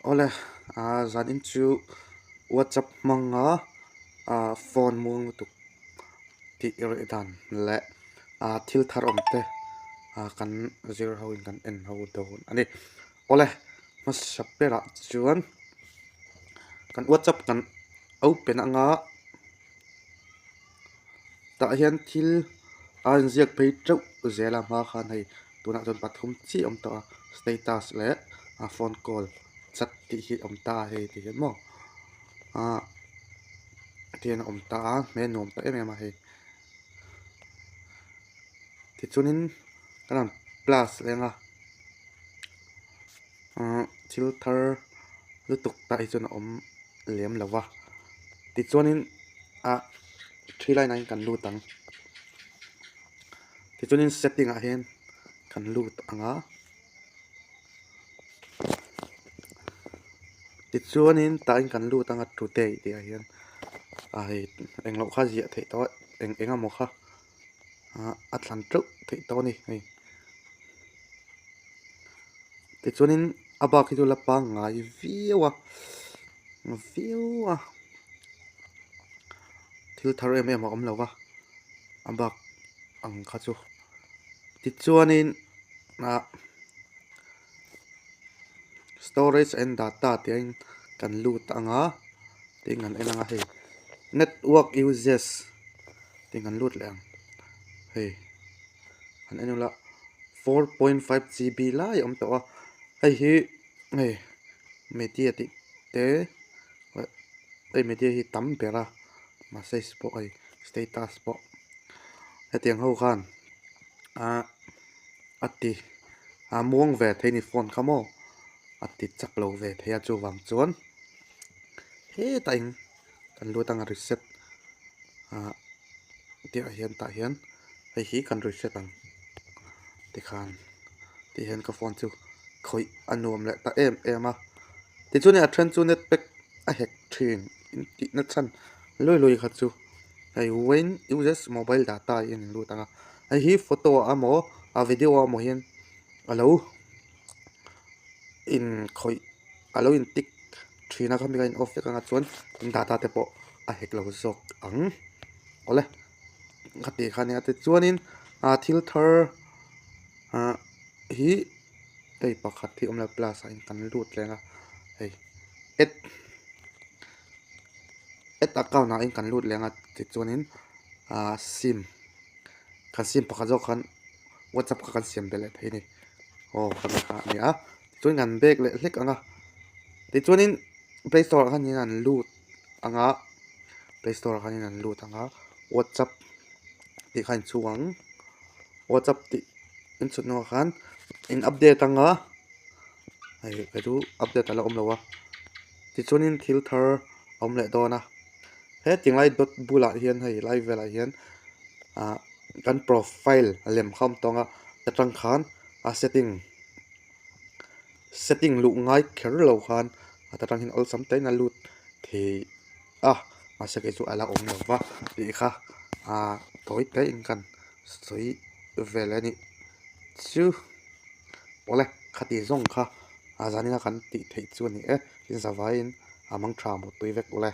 Awle, zanin chu WhatsApp hmanga phone muang lutuk tih reh dan leh thil thar awm te kan zir ho in kan en ho dawn a ni. Awle, hmasa berah chuan kan WhatsApp kan open anga tah hian thil a inziak phei teuh zel a hma khan hei tunah chuan pathum chiah a awm tawh a status leh a phone call chat tih hi a awm ta a hei ti hian maw ah ti hian a awm ta a hmel nuam ta em em a hei tichuanin kan rawn plus leng a ah thil thar lutuk tah hi chuan a awm lem lo va tichuanin ah three line ah hian kan lut ang tichuanin setting ah hian kan lut ang a tichuanin tah hian kan lut ang a today tih ah hian ah hei englo kha ziah theih tawh a eng eng emaw kha ah a thlan teuh theih tawh a ni hei. Tichuanin a bak hi chu la pangngai viau a viau a thil thar em em a awm lo va a bak ang kha chu tichuanin ah storage and data tih a kan lut ang a tin kan en ang a hei network uses tih kan lut leh ang hei. Han en ula 4.5 GB lai a awm tawh a hei hi hei media tih te hei media hi tam ber a message pawh hei status pawh hetiang ho khan ah a ti a muang ve thei a ni phone kha maw a ti chak lo ve thei a chuvang chuan hetah in kan lut anga reset ah. Tih ah hian tah hian hei hi kan reset ang tikhan tih hian ka phone chu khawih a nuam leh ta em em a tichuan a then chu net pack a hack thin in tih na chhan lui lui kha chu hei when uses mobile data hi a in lut ang a hei hi photo ah emaw a video ah emaw hian a lo inkhawih a lo in tick thin a khami kha a in off vek anga chuan data te pawh a hek lo zawk ang awle ka tih kha ania tichuanin ah thil thar ah hi hei pakhat hi a awm lo plus ah hian kan lut reng a hei add add account ah hian kan lut leng a tichuanin ah sim kan sim pakhat zawk khan whatsapp kha kan siam belh leh thei a ni aw khami kha a ni a tichuan kan bag leh hlek ang a tichuanin play store ah khanin an lut ang a play store ah khanin an lut ang a whatsapp tih kha a inchhung ang whatsapp tih in chhut hnuah khan in update ang a hei kei chu update a la awm lo a tichuanin thil thar a awm leh dawn a hetiang lai dawt bulah hian hei lai velah hian ah kan profile lem kha a awm tawng a atang khan a setting setting luh ngai kher lo khan a ta tang hian awlsam takin a lut thei a mahse kei chu a la awm lo va tih kha ah tawi te in kan sawi vel a nih chu awle khati zawng kha a zanin a kan tih theih chu a ni e tin zavaiin a mang tha mutpui vek ule.